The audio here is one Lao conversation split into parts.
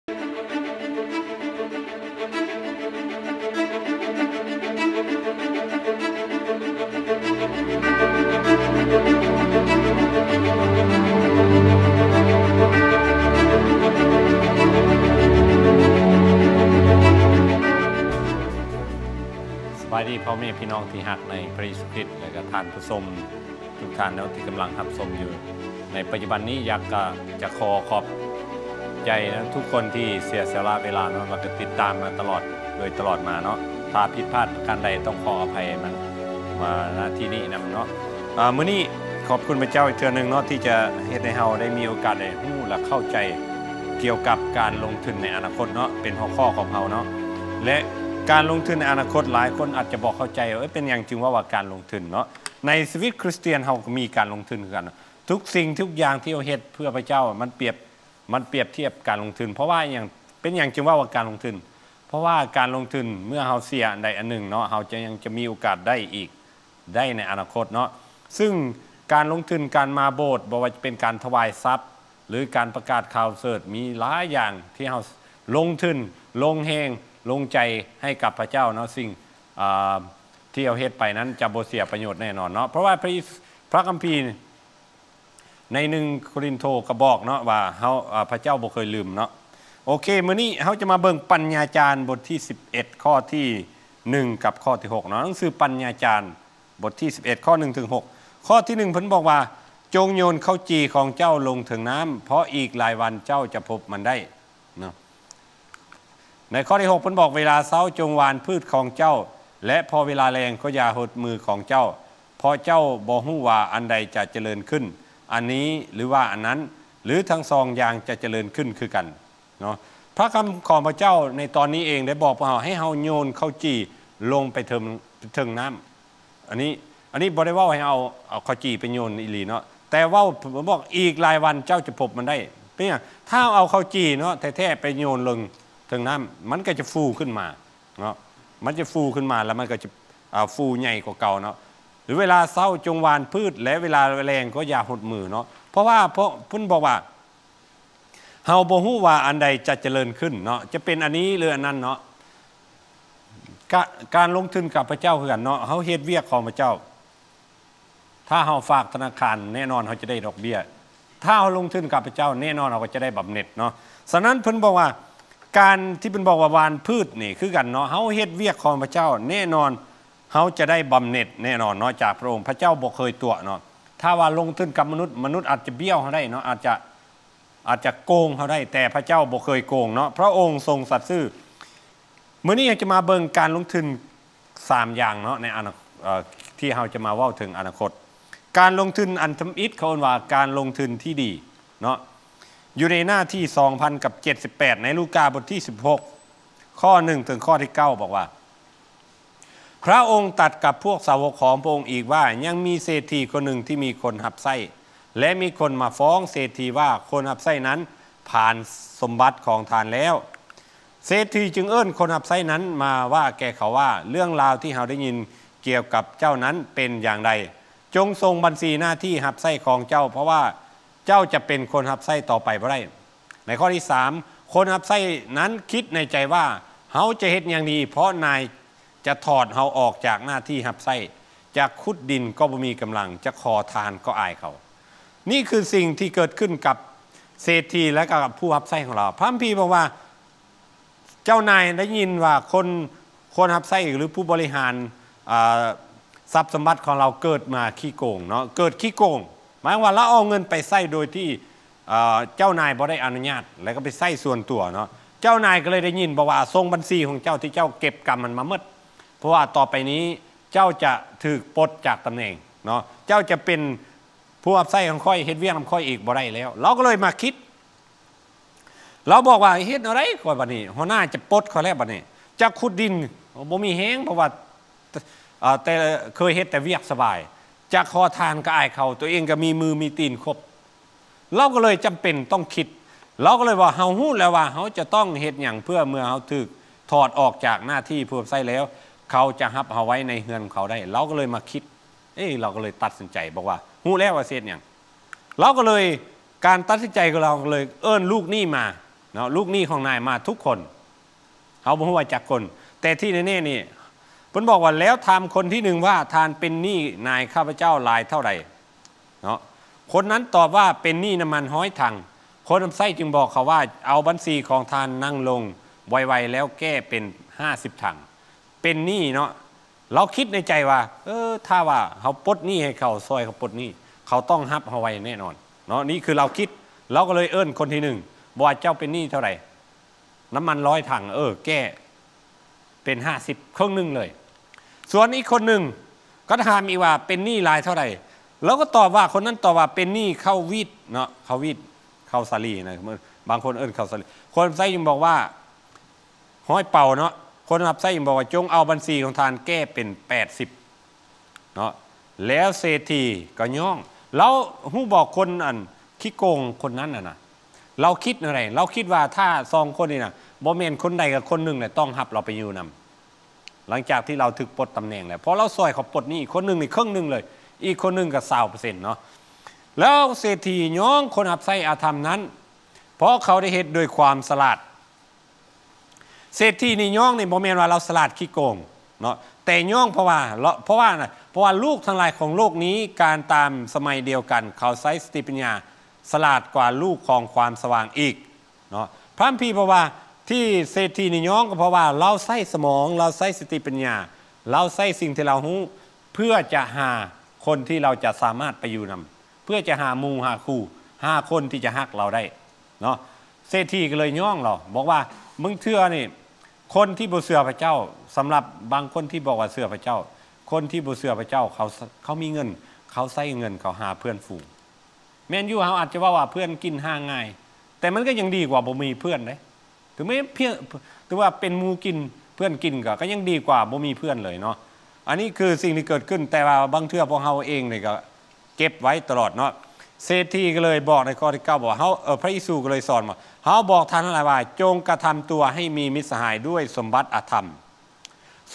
ສະບາຍດີພໍ່ແມ່ພີ່ນ້ອງທີ່ຮັກໃນພະເຢຊູຄຣິດ ແລະກະທ່ານຜູ້ຊົມ ທຸກທ່ານເນາະ ທີ່ກຳລັງຮັບຊົມຢູ່ໃນປັດຈຸບັນນີ້. ຢາກ ກະຈະຂໍຂອບໃຈນະ ທຸກຄົນທີ່ເສຍສະຫຼະເວລາເນາະ ແລ້ວກະຕິດຕາມມາຕະຫຼອດ ໂດຍຕະຫຼອດມາເນາະ. ຖ້າຜິດພາດປະການໃດ ຕ້ອງຂໍອະໄພນຳ ມາ ນະ ທີ່ນີ້ນຳເນາະ. ອາ ມື້ນີ້ຂອບຄຸນພະເຈົ້າອີກເທື່ອໜຶ່ງເນາະ ທີ່ຈະເຮັດໃຫ້ເຮົາໄດ້ມີໂອກາດໄດ້ຮູ້ ແລະ ເຂົ້າໃຈກ່ຽວກັບການລົງທຶນໃນອະນາຄົດເນາະ ເປັນຫົວຂໍ້ຂອງເຮົາເນາະ. ແລະ ການລົງທຶນໃນອະນາຄົດ ຫຼາຍຄົນອາດຈະບໍ່ເຂົ້າໃຈ ເອີ ເປັນຫຍັງຈຶ່ງເວົ້າວ່າການລົງທຶນເນາະ. ໃນຊີວິດຄຣິສຕຽນເຮົາກໍມີການລົງທຶນຄືກັນ. ທຸກສິ່ງທຸກຢ່າງທີ່ເຮົາເຮັດເພື່ອພະເຈົ້າ ມັນປຽບ ມັນປຽບທຽບການລົງທຶນ. ເພາະວ່າຫຍັງ? ເປັນຫຍັງຈຶ່ງເວົ້າວ່າການລົງທຶນ? ເພາະວ່າການລົງທຶນ ເມື່ອເຮົາເສຍອັນໃດອັນໜຶ່ງເນາະ ເຮົາຈະຍັງຈະມີໂອກາດໄດ້ອີກ ໄດ້ໃນອະນາຄົດເນາະ. ຊຶ່ງການລົງທຶນ ການມາໂບດ ບໍ່ວ່າຈະເປັນການຖວາຍຊັບ ຫຼື ການປະກາດຂ່າວປະເສີດ ມີຫຼາຍຢ່າງທີ່ເຮົາລົງທຶນ ລົງແຮງ ລົງໃຈໃຫ້ກັບພະເຈົ້າເນາະ. ສິ່ງ ອາ ທີ່ເຮົາເຮັດໄປນັ້ນຈະບໍ່ເສຍປະໂຫຍດແນ່ນອນເນາະ ເພາະວ່າພະ ພະຄຳພີໃນໜຶ່ງໂກລິນໂທກໍບອກເນາະວ່າເຮົາ ອາ ພະເຈົ້າບໍ່ເຄີຍລືມເນາະ. ໂອເຄ ມື້ນີ້ເຮົາຈະມາເບິ່ງປັນຍາຈານບົດທີສິບເອັດ ຂໍ້ທີໜຶ່ງ ກັບຂໍ້ທີຫົກເນາະ. ໜັງສືປັນຍາຈານບົດທີສິບເອັດ ຂໍ້ໜຶ່ງເຖິງຫົກ ຂໍ້ທີໜຶ່ງ ເພິ່ນບອກວ່າ ຈົ່ງໂຍນເຂົ້າຈີ່ຂອງເຈົ້າລົງເທິງນ້ຳ ເພາະອີກຫຼາຍວັນເຈົ້າຈະພົບມັນໄດ້ ເນາະ. ໃນຂໍ້ທີຫົກ ເພິ່ນບອກ ເວລາເຊົ້າຈົ່ງຫວ່ານພືດຂອງເຈົ້າ ແລະ ພໍເວລາແລ້ງກໍຢ່າຫົດມືຂອງເຈົ້າ ເພາະເຈົ້າບໍ່ຮູ້ວ່າອັນໃດຈະຈະເລີນຂຶ້ນ ອັນນີ້ ຫຼືວ່າອັນນັ້ນ ຫຼືທັງສອງຢ່າງຈະຈະເລີນຂຶ້ນຄືກັນເນາະ. ພະຄຳຂອງພະເຈົ້າໃນຕອນນີ້ເອງໄດ້ບອກພວກເຮົາໃຫ້ເຮົາໂຍນເຂົ້າຈີ່ລົງໄປເທິງ ເທິງນ້ຳ. ອັນນີ້ ອັນນີ້ບໍ່ໄດ້ເວົ້າໃຫ້ເອົາ ເອົາເຂົ້າຈີ່ໄປໂຍນອີ່ຫຼີເນາະ ແຕ່ເວົ້າ ບອກ ອີກຫຼາຍວັນເຈົ້າຈະພົບມັນໄດ້. ເປັນຫຍັງ? ຖ້າເຮົາເອົາເຂົ້າຈີ່ເນາະ ແທ້ໆ ໄປໂຍນລົງເທິງນ້ຳ ມັນກໍຈະຟູຂຶ້ນມາເນາະ ມັນຈະຟູຂຶ້ນມາ ແລ້ວມັນກໍຈະ ອາ ຟູໃຫຍ່ກວ່າເກົ່າເນາະ. ຫຼືເວລາເຊົ້າຈົ່ງຫວ່ານພືດ ແລະ ເວລາແລ້ງກໍຢ່າຫົດມືເນາະ ເພາະວ່າ ເພາະເພິ່ນບອກວ່າ ເຮົາບໍ່ຮູ້ວ່າອັນໃດຈະຈະເລີນຂຶ້ນເນາະ ຈະເປັນອັນນີ້ ຫຼື ອັນນັ້ນເນາະ. ກະ ການລົງທຶນກັບພະເຈົ້າຄືກັນເນາະ ເຮົາເຮັດວຽກຂອງພະເຈົ້າ ຖ້າເຮົາຝາກທະນາຄານ ແນ່ນອນເຮົາຈະໄດ້ດອກເບ້ຍ ຖ້າເຮົາລົງທຶນກັບພະເຈົ້າ ແນ່ນອນເຮົາກໍຈະໄດ້ບຳເໜັດເນາະ. ສະນັ້ນເພິ່ນບອກວ່າ ການທີ່ເພິ່ນບອກວ່າຫວ່ານພືດນີ້ຄືກັນເນາະ ເຮົາເຮັດວຽກຂອງພະເຈົ້າ ແນ່ນອນເຮົາຈະໄດ້ບຳເໜັດແນ່ນອນເນາະ ຈາກພະອົງ. ພະເຈົ້າບໍ່ເຄີຍຕົວະເນາະ ຖ້າວ່າລົງທຶນກັບມະນຸດ ມະນຸດອາດຈະບ້ຽວເຮົາໄດ້ເນາະ ອາດຈະ ອາດຈະໂກງເຮົາໄດ້ ແຕ່ພະເຈົ້າບໍ່ເຄີຍໂກງເນາະ ພະອົງຊົງສັດຊື່. ມື້ນີ້ເຮົາຈະມາເບິ່ງການລົງທຶນສາມຢ່າງເນາະ ໃນອະນາ ເອີ ທີ່ເຮົາຈະມາເວົ້າເຖິງອະນາຄົດ. ການລົງທຶນອັນທຳອິດ ເຂົາເອີ້ນວ່າການລົງທຶນທີ່ດີເນາະ ຢູ່ໃນໜ້າທີສອງພັນກັບເຈັດສິບແປດ ໃນລູກາບົດທີສິບຫົກ ຂໍ້ໜຶ່ງເຖິງຂໍ້ທີເກົ້າ ບອກວ່າ ພະອົງຕັດກັບພວກສາວົກຂອງພະອົງອີກວ່າ ຍັງມີເສດຖີຄົນໜຶ່ງທີ່ມີຄົນຮັບໃຊ້ ແລະ ມີຄົນມາຟ້ອງເສດຖີວ່າ ຄົນຮັບໃຊ້ນັ້ນຜານສົມບັດຂອງທ່ານແລ້ວ. ເສດຖີຈຶ່ງເອີ້ນຄົນຮັບໃຊ້ນັ້ນມາວ່າແກ່ເຂົາວ່າ ເລື່ອງລາວທີ່ເຮົາໄດ້ຍິນກ່ຽວກັບເຈົ້ານັ້ນເປັນຢ່າງໃດ? ຈົ່ງສົ່ງບັນຊີໜ້າທີ່ຮັບໃຊ້ຂອງເຈົ້າ ເພາະວ່າເຈົ້າຈະເປັນຄົນຮັບໃຊ້ຕໍ່ໄປບໍ່ໄດ້. ໃນຂໍ້ທີສາມ ຄົນຮັບໃຊ້ນັ້ນຄິດໃນໃຈວ່າ ເຮົາຈະເຮັດຫຍັງດີ ເພາະນາຍຈະຖອດເຮົາອອກຈາກໜ້າທີ່ຮັບໃຊ້ ຈະຂຸດດິນກໍບໍ່ມີກຳລັງ ຈະຂໍທານກໍອາຍເຂົາ. ນີ້ຄືສິ່ງທີ່ເກີດຂຶ້ນກັບເສດຖີ ແລະ ກັບຜູ້ຮັບໃຊ້ຂອງລາວ. ພະຄຳພີບອກວ່າ ເຈົ້ານາຍໄດ້ຍິນວ່າຄົນ ຄົນຮັບໃຊ້ ຫຼື ຜູ້ບໍລິຫານ ອາ ຊັບສົມບັດຂອງລາວເກີດມາຂີ້ໂກງເນາະ ເກີດຂີ້ໂກງ ໝາຍຄວາມວ່າລາວເອົາເງິນໄປໃຊ້ໂດຍທີ່ ເອີ ເຈົ້ານາຍບໍ່ໄດ້ອະນຸຍາດ ແລ້ວກໍໄປໃຊ້ສ່ວນຕົວເນາະ. ເຈົ້ານາຍກໍເລີຍໄດ້ຍິນບອກວ່າ ສົ່ງບັນຊີຂອງເຈົ້າທີ່ເຈົ້າເກັບກຳມັນມາໝົດ ເພາະວ່າຕໍ່ໄປນີ້ເຈົ້າຈະຖືກປົດຈາກຕຳແໜ່ງເນາະ ເຈົ້າຈະເປັນຜູ້ຮັບໃຊ້ຂອງຂ້ອຍ ເຮັດວຽກນຳຂ້ອຍອີກບໍ່ໄດ້ແລ້ວ. ລາວກໍເລີຍມາຄິດ ລາວບອກວ່າ ເຮັດແນວໃດຂ້ອຍບັດນີ້ ຫົວໜ້າຈະປົດຂ້ອຍແລ້ວບັດນີ້ ຈະຂຸດດິນບໍ່ມີແຮງ ເພາະວ່າ ເອີ ແຕ່ເຄີຍເຮັດແຕ່ວຽກສະບາຍ ຈະຂໍທານກໍອາຍເຂົາ ຕົວເອງກໍມີມືມີຕີນຄົບ. ລາວກໍເລີຍຈຳເປັນຕ້ອງຄິດ ລາວກໍເລີຍວ່າ ເຮົາຮູ້ແລ້ວວ່າເຮົາຈະຕ້ອງເຮັດຫຍັງ ເພື່ອເມື່ອເຮົາຖືກຖອດອອກຈາກໜ້າທີ່ຜູ້ຮັບໃຊ້ແລ້ວ ເຂົາຈະຮັບເຮົາໄວ້ໃນເຮືອນຂອງເຂົາໄດ້. ລາວກໍເລີຍມາຄິດ ເອີ ລາວກໍເລີຍຕັດສິນໃຈ ບອກວ່າ ຮູ້ແລ້ວວ່າຊິເຮັດຫຍັງ. ລາວກໍເລີຍ ການຕັດສິນໃຈຂອງລາວກໍເລີຍເອີ້ນລູກໜີ້ມາ ເນາະ ລູກໜີ້ຂອງນາຍມາທຸກຄົນ ເຮົາບໍ່ຮູ້ວ່າຈັກຄົນ ແຕ່ທີ່ແນ່ໆນີ້ ເພິ່ນບອກວ່າ ແລ້ວຖາມຄົນທີໜຶ່ງວ່າ ທ່ານເປັນໜີ້ນາຍຂ້າພະເຈົ້າຫຼາຍເທົ່າໃດເນາະ ຄົນນັ້ນຕອບວ່າ ເປັນໜີ້ນ້ຳມັນຮ້ອຍຖັງ ຄົນຮັບໃຊ້ຈຶ່ງບອກເຂົາວ່າ ເອົາບັນຊີຂອງທ່ານນັ່ງລົງໄວໆ ແລ້ວແກ້ເປັນຫ້າສິບຖັງ ເປັນໜີ້ເນາະ ລາວຄິດໃນໃຈວ່າ ເອີ ຖ້າວ່າເຮົາປົດໜີ້ໃຫ້ເຂົາ ຊ່ອຍເຂົາປົດໜີ້ ເຂົາຕ້ອງຮັບເຮົາໄວ້ແນ່ນອນເນາະ ນີ້ຄືລາວຄິດ ລາວກໍເລີຍເອີ້ນຄົນທີໜຶ່ງ ບອກວ່າ ເຈົ້າເປັນໜີ້ເທົ່າໃດ? ນ້ຳມັນຮ້ອຍຖັງ ເອີ ແກ້ເປັນຫ້າສິບ ເຄິ່ງໜຶ່ງເລີຍ ສ່ວນອີກຄົນໜຶ່ງກໍຖາມອີກວ່າ ເປັນໜີ້ຫຼາຍເທົ່າໃດ? ລາວກໍຕອບວ່າ ຄົນນັ້ນຕອບວ່າ ເປັນໜີ້ເຂົ້າຫວີດເນາະ ເຂົ້າຫວີດ ເຂົ້າສາລີນະ ບາງຄົນເອີ້ນເຂົ້າສາລີ ຄົນຮັບໃຊ້ຈຶ່ງບອກວ່າ ຮ້ອຍເປົາເນາະ ຄົນຮັບໃຊ້ຈຶ່ງບອກວ່າ ຈົ່ງເອົາບັນຊີຂອງທ່ານແກ້ເປັນແປດສິບເນາະ ແລ້ວເສດຖີກໍຍ້ອງ ລາວຮູ້ບໍ່ ຄົນອັນຂີ້ໂກງຄົນນັ້ນນະ ລາວຄິດແນວໃດ? ລາວຄິດວ່າ ຖ້າສອງຄົນນີ້ນະ ບໍ່ແມ່ນຄົນໃດກໍຄົນໜຶ່ງແຫຼະ ຕ້ອງຮັບລາວໄປຢູ່ນຳ ຫຼັງຈາກທີ່ລາວຖືກປົດຕຳແໜ່ງແລ້ວ ເພາະລາວຊ່ອຍເຂົາປົດໜີ້ ຄົນໜຶ່ງນີ້ເຄິ່ງໜຶ່ງເລີຍ ອີກຄົນໜຶ່ງກໍຊາວເປີເຊັນເນາະ ແລ້ວເສດຖີຍ້ອງຄົນຮັບໃຊ້ອະທຳນັ້ນ ເພາະເຂົາໄດ້ເຮັດດ້ວຍຄວາມສະຫຼາດ ເສດຖີນີ້ຍ້ອງນີ້ ບໍ່ແມ່ນວ່າລາວສະຫຼາດຂີ້ໂກງເນາະ ແຕ່ຍ້ອງເພາະວ່າ ເພາະວ່ານະ ເພາະວ່າລູກທັງຫຼາຍຂອງໂລກນີ້ ການຕາມສະໄໝດຽວກັນ ເຂົາໃຊ້ສະຕິປັນຍາສະຫຼາດກວ່າລູກຂອງຄວາມສະຫວ່າງອີກເນາະ ພະຄຳພີເວົ້າວ່າ ທີ່ເສດຖີນີ້ຍ້ອງ ກໍເພາະວ່າລາວໃຊ້ສະໝອງ ລາວໃຊ້ສະຕິປັນຍາ ລາວໃຊ້ສິ່ງທີ່ລາວຮູ້ ເພື່ອຈະຫາຄົນທີ່ລາວຈະສາມາດໄປຢູ່ນຳ ເພື່ອຈະຫາໝູ່ຫາຄູ່ ຫາຄົນທີ່ຈະຮັກລາວໄດ້ເນາະ ເສດຖີກໍເລີຍຍ້ອງລາວ ບອກວ່າ ບາງເທື່ອນີ້ ຄົນທີ່ບໍ່ເຊື່ອພະເຈົ້າ ສຳລັບບາງຄົນທີ່ບອກວ່າເຊື່ອພະເຈົ້າ ຄົນທີ່ບໍ່ເຊື່ອພະເຈົ້າ ເຂົາ ເຂົາມີເງິນ ເຂົາໃຊ້ເງິນເຂົາຫາເພື່ອນຝູງ ແມ່ນຢູ່ ເຮົາອາດຈະເວົ້າວ່າເພື່ອນກິນຫາງ່າຍ ແຕ່ມັນກໍຍັງດີກວ່າບໍ່ມີເພື່ອນເດ້ ຖືແມ່ນເພື່ອນ ຖືວ່າເປັນໝູ່ກິນ ເພື່ອນກິນ ກໍ ກໍຍັງດີກວ່າບໍ່ມີເພື່ອນເລີຍເນາະ ອັນນີ້ຄືສິ່ງທີ່ເກີດຂຶ້ນ ແຕ່ວ່າບາງເທື່ອພວກເຮົາເອງນີ້ກໍເກັບໄວ້ຕະຫຼອດເນາະ ເສດຖີກໍເລີຍບອກໃນຂໍ້ທີເກົ້າ ບອກເຮົາ ເອີ ພະເຢຊູກໍເລີຍສອນວ່າ ເຮົາບອກທ່ານທັງຫຼາຍວ່າ ຈົ່ງກະທຳຕົວໃຫ້ມີມິດສະຫາຍດ້ວຍສົມບັດອະທຳ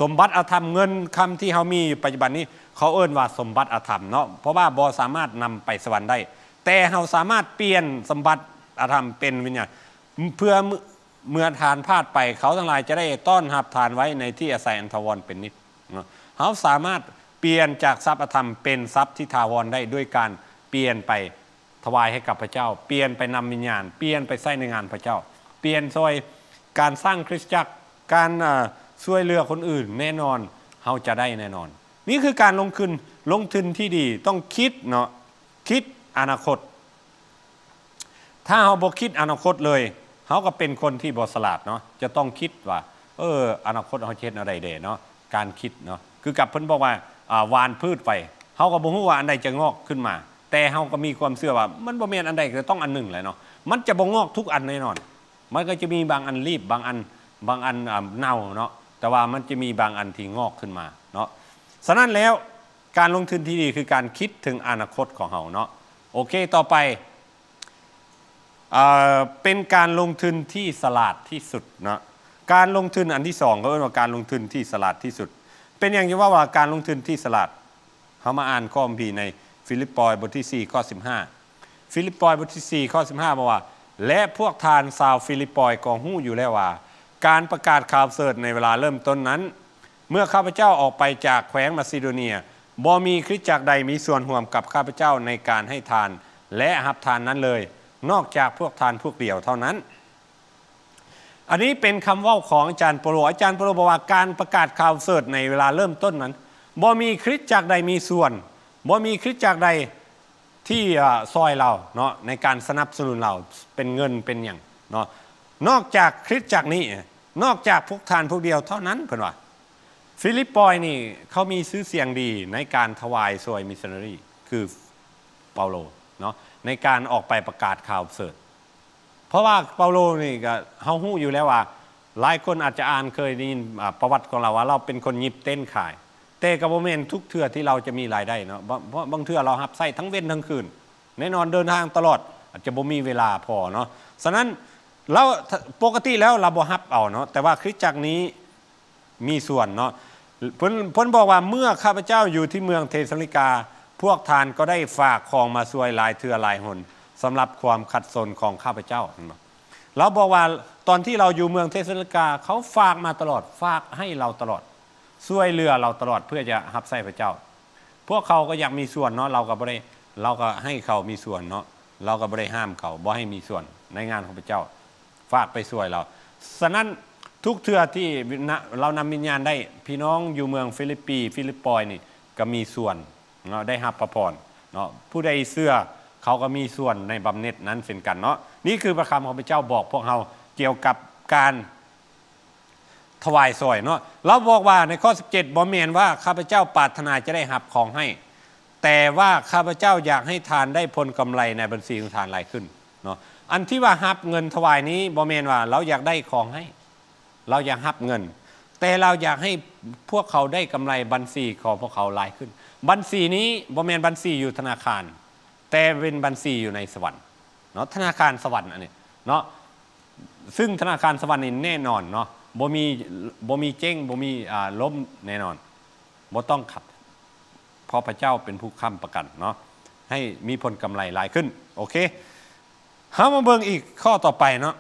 ສົມບັດອະທຳ ເງິນຄຳທີ່ເຮົາມີຢູ່ປັດຈຸບັນນີ້ ເຂົາເອີ້ນວ່າສົມບັດອະທຳເນາະ ເພາະວ່າບໍ່ສາມາດນຳໄປສະຫວັນໄດ້ ແຕ່ເຮົາສາມາດປ່ຽນສົມບັດອະທຳເປັນວິນຍານ ເພື່ອເມື່ອ ເມື່ອທ່ານພາດໄປ ເຂົາທັງຫຼາຍຈະໄດ້ຕ້ອນຮັບທ່ານໄວ້ໃນທີ່ອາໄສອັນຖາວອນເປັນນິດເນາະ ເຮົາສາມາດປ່ຽນຈາກຊັບອະທຳເປັນຊັບທີ່ຖາວອນໄດ້ ດ້ວຍການປ່ຽນໄປ ຖວາຍໃຫ້ກັບພະເຈົ້າ ປ່ຽນໄປນຳວິນຍານ ປ່ຽນໄປໃຊ້ໃນງານພະເຈົ້າ ປ່ຽນຊ່ອຍການສ້າງຄຣິສຕະຈັກ ການ ເອີ ຊ່ວຍເຫຼືອຄົນອື່ນ ແນ່ນອນເຮົາຈະໄດ້ແນ່ນອນ ນີ້ຄືການລົງທຶນ ລົງທຶນທີ່ດີ ຕ້ອງຄິດເນາະ ຄິດອະນາຄົດ ຖ້າເຮົາບໍ່ຄິດອະນາຄົດເລີຍ ເຮົາກໍເປັນຄົນທີ່ບໍ່ສະຫຼາດເນາະ ຈະຕ້ອງຄິດວ່າ ເອີ ອະນາຄົດເຮົາຈະເຮັດແນວໃດແດ່ເນາະ ການຄິດເນາະ ຄືກັບເພິ່ນບອກວ່າ ອາ ຫວ່ານພືດໄປ ເຮົາກໍບໍ່ຮູ້ວ່າອັນໃດຈະງອກຂຶ້ນມາ ແຕ່ເຮົາກໍມີຄວາມເຊື່ອວ່າ ມັນບໍ່ແມ່ນອັນໃດກໍຕ້ອງອັນໜຶ່ງແຫຼະເນາະ ມັນຈະບໍ່ງອກທຸກອັນແນ່ນອນ ມັນກໍຈະມີບາງອັນລີບ ບາງອັນ ບາງອັນ ອາ ເນົ່າເນາະ ແຕ່ວ່າມັນຈະມີບາງອັນທີ່ງອກຂຶ້ນມາເນາະ ສະນັ້ນແລ້ວ ການລົງທຶນທີ່ດີຄືການຄິດເຖິງອະນາຄົດຂອງເຮົາເນາະ ໂອເຄ ຕໍ່ໄປ ເອີ ເປັນການລົງທຶນທີ່ສະຫຼາດທີ່ສຸດເນາະ ການລົງທຶນອັນທີສອງ ເຂົາເອີ້ນວ່າການລົງທຶນທີ່ສະຫຼາດທີ່ສຸດ ເປັນຫຍັງຈຶ່ງເວົ້າວ່າການລົງທຶນທີ່ສະຫຼາດ? ເຮົາມາອ່ານຂໍ້ຄຳພີໃນຟີລິບປອຍ ບົດທີສີ່ ຂໍ້ສິບຫ້າ ຟີລິບປອຍ ບົດທີສີ່ ຂໍ້ສິບຫ້າ ບອກວ່າ ແລະ ພວກທ່ານຊາວຟີລິບປອຍກໍຮູ້ຢູ່ແລ້ວວ່າ ການປະກາດຂ່າວປະເສີດໃນເວລາເລີ່ມຕົ້ນນັ້ນ ເມື່ອຂ້າພະເຈົ້າອອກໄປຈາກແຂວງມາຊີໂດເນຍ ບໍ່ມີຄຣິສຕະຈັກໃດມີສ່ວນຮ່ວມກັບຂ້າພະເຈົ້າໃນການໃຫ້ທານ ແລະ ຮັບທານນັ້ນເລີຍ ນອກຈາກພວກທ່ານພວກດຽວເທົ່ານັ້ນ. ອັນນີ້ເປັນຄຳເວົ້າຂອງອາຈານເປາໂລ. ອາຈານເປາໂລບອກວ່າ ການປະກາດຂ່າວປະເສີດໃນເວລາເລີ່ມຕົ້ນນັ້ນ ບໍ່ມີຄຣິສຕະຈັກໃດມີສ່ວນ, ບໍ່ມີຄຣິສຕະຈັກໃດທີ່ ເອີ ຊ່ອຍລາວເນາະ ໃນການສະໜັບສະໜູນລາວ ເປັນເງິນເປັນຫຍັງເນາະ ນອກຈາກຄຣິສຕະຈັກນີ້ ນອກຈາກພວກທ່ານພວກດຽວເທົ່ານັ້ນ ເພິ່ນວ່າ. ຟີລິບປອຍນີ້ເຂົາມີຊື່ສຽງດີໃນການຖວາຍຊ່ວຍມິດສະນາຣີ ຄືເປົາໂລເນາະ ໃນການອອກໄປປະກາດຂ່າວປະເສີດ. ເພາະວ່າເປົາໂລນີ້ກໍ ເຮົາຮູ້ຢູ່ແລ້ວວ່າ ຫຼາຍຄົນອາດຈະອ່ານ ເຄີຍໄດ້ຍິນ ອາ ປະຫວັດຂອງລາວວ່າ ລາວເປັນຄົນຫຍິບເຕັນຂາຍ ແຕ່ກໍບໍ່ແມ່ນທຸກເທື່ອທີ່ລາວຈະມີລາຍໄດ້ເນາະ ເພາະບາງເທື່ອລາວຮັບໃຊ້ທັງເວັນທັງຄືນ ແນ່ນອນເດີນທາງຕະຫຼອດ ອາດຈະບໍ່ມີເວລາພໍເນາະ. ສະນັ້ນລາວ ປົກກະຕິແລ້ວລາວບໍ່ຮັບເອົາເນາະ ແຕ່ວ່າຄຣິສຕະຈັກນີ້ມີສ່ວນເນາະ. ເພິ່ນ ເພິ່ນບອກວ່າ ເມື່ອຂ້າພະເຈົ້າຢູ່ທີ່ເມືອງເທສະໂລນິກາ ພວກທ່ານກໍໄດ້ຝາກຂອງມາຊ່ວຍຫຼາຍເທື່ອຫຼາຍຫົນ ສຳລັບຄວາມຂັດສົນຂອງຂ້າພະເຈົ້າ ເຫັນບໍ່? ລາວບອກວ່າ ຕອນທີ່ລາວຢູ່ເມືອງເທສະໂລນິກາ ເຂົາຝາກມາຕະຫຼອດ, ຝາກໃຫ້ລາວຕະຫຼອດ, ຊ່ວຍເຫຼືອລາວຕະຫຼອດ ເພື່ອຈະຮັບໃຊ້ພະເຈົ້າ. ພວກເຂົາກໍຢາກມີສ່ວນເນາະ, ລາວກໍບໍ່ໄດ້, ລາວກໍໃຫ້ເຂົາມີສ່ວນເນາະ, ລາວກໍບໍ່ໄດ້ຫ້າມເຂົາບໍ່ໃຫ້ມີສ່ວນໃນງານຂອງພະເຈົ້າ, ຝາກໄປຊ່ວຍລາວ. ສະນັ້ນ ທຸກເທື່ອທີ່ນະ ລາວນຳວິນຍານໄດ້, ພີ່ນ້ອງຢູ່ເມືອງຟີລິບປີ, ຟີລິບປອຍນີ້ກໍມີສ່ວນ ເນາະ ໄດ້ຮັບພະພອນເນາະ, ຜູ້ໃດເຊື່ອ ເຂົາກໍມີສ່ວນໃນບຳເໜັດນັ້ນເຊັ່ນກັນເນາະ. ນີ້ຄືພະຄຳຂອງພະເຈົ້າບອກພວກເຮົາກ່ຽວກັບການຖວາຍຊ່ອຍເນາະ. ລາວບອກວ່າໃນຂໍ້ສິບເຈັດ ບໍ່ແມ່ນວ່າຂ້າພະເຈົ້າປາດຖະໜາຈະໄດ້ຮັບຂອງໃຫ້, ແຕ່ວ່າຂ້າພະເຈົ້າຢາກໃຫ້ທ່ານໄດ້ຜົນກຳໄລໃນບັນຊີຂອງທ່ານຫຼາຍຂຶ້ນເນາະ. ອັນທີ່ວ່າຮັບເງິນຖວາຍນີ້ ບໍ່ແມ່ນວ່າລາວຢາກໄດ້ຂອງໃຫ້ ລາວຢາກຮັບເງິນ, ແຕ່ລາວຢາກໃຫ້ພວກເຂົາໄດ້ກຳໄລບັນຊີຂອງພວກເຂົາຫຼາຍຂຶ້ນ. ບັນຊີນີ້ບໍ່ແມ່ນບັນຊີຢູ່ທະນາຄານ, ແຕ່ເປັນບັນຊີຢູ່ໃນສະຫວັນເນາະ, ທະນາຄານສະຫວັນອັນນີ້ເນາະ. ຊຶ່ງທະນາຄານສະຫວັນນີ້ແນ່ນອນເນາະ, ບໍ່ມີ, ບໍ່ມີເຈັ້ງ, ບໍ່ມີ, ອ່າ, ລົ້ມແນ່ນອນ, ບໍ່ຕ້ອງຂັດ, ເພາະພະເຈົ້າເປັນຜູ້ຄ້ຳປະກັນເນາະ, ໃຫ້ມີຜົນກຳໄລຫຼາຍຂຶ້ນ. ໂອເຄ, ເຮົາມາເບິ່ງອີກຂໍ້ຕໍ່ໄປເນາະ.